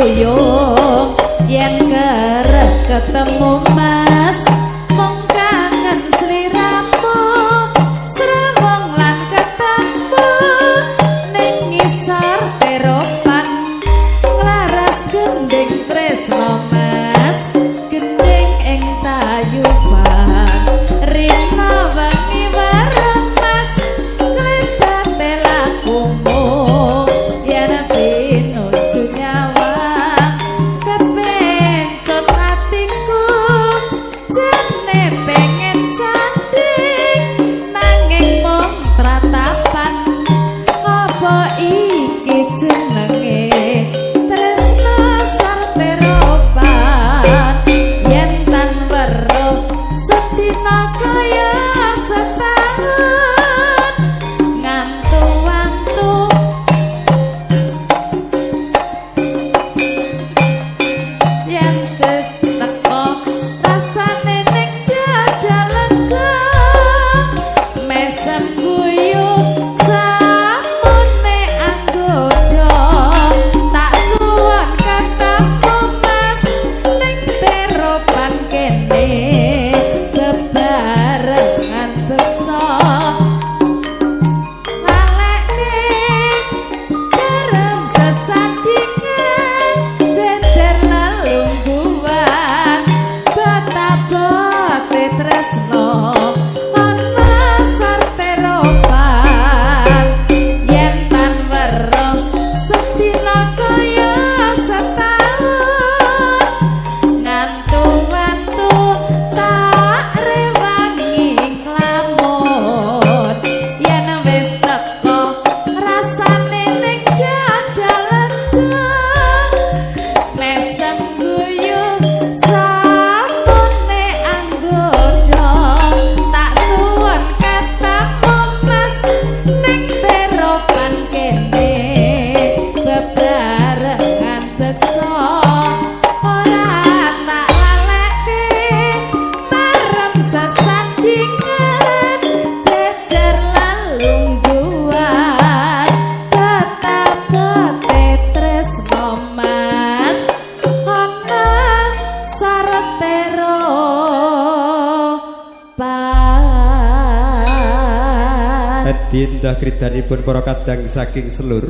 Ruyung yen kerep ketemu Mas, mung kangen sliramu srawung lan ketemu ning ngisor teropan nglaras gending tresno Mas, gending ing tayuban rina wengi bareng Mas, klebate lakumu yen pinuju nyawang kepencut atiku, jane pengen sanding nanging mung tratapan. Apa iki jenenge tresno sarteropan? Yen tan weruh sedina kaya setahun ngantu-antu, yen wis teko rasane ning dada lega, mesem guyu samune anggoda. Tak suwun ketemu Mas ning teropan kene bebarengan beksa ngalekne kerem sesandingan jejer lelungguhan bata-bate tresno ana sarteropan. Yen tan weruh sedina kaya setahun ngantu-antu tak rewangi nglamun, yen wis teko rasane ning dada lega, mesem guyu samune anggoda. Tak suwun ketemu Mas ning teropan kene bebarengan beksa, ora tak laleke marem sesandingan jejer lelungguhan bata-bate tresno Mas ana sarteropan. Edindah kridanipun para kadang saking Selur.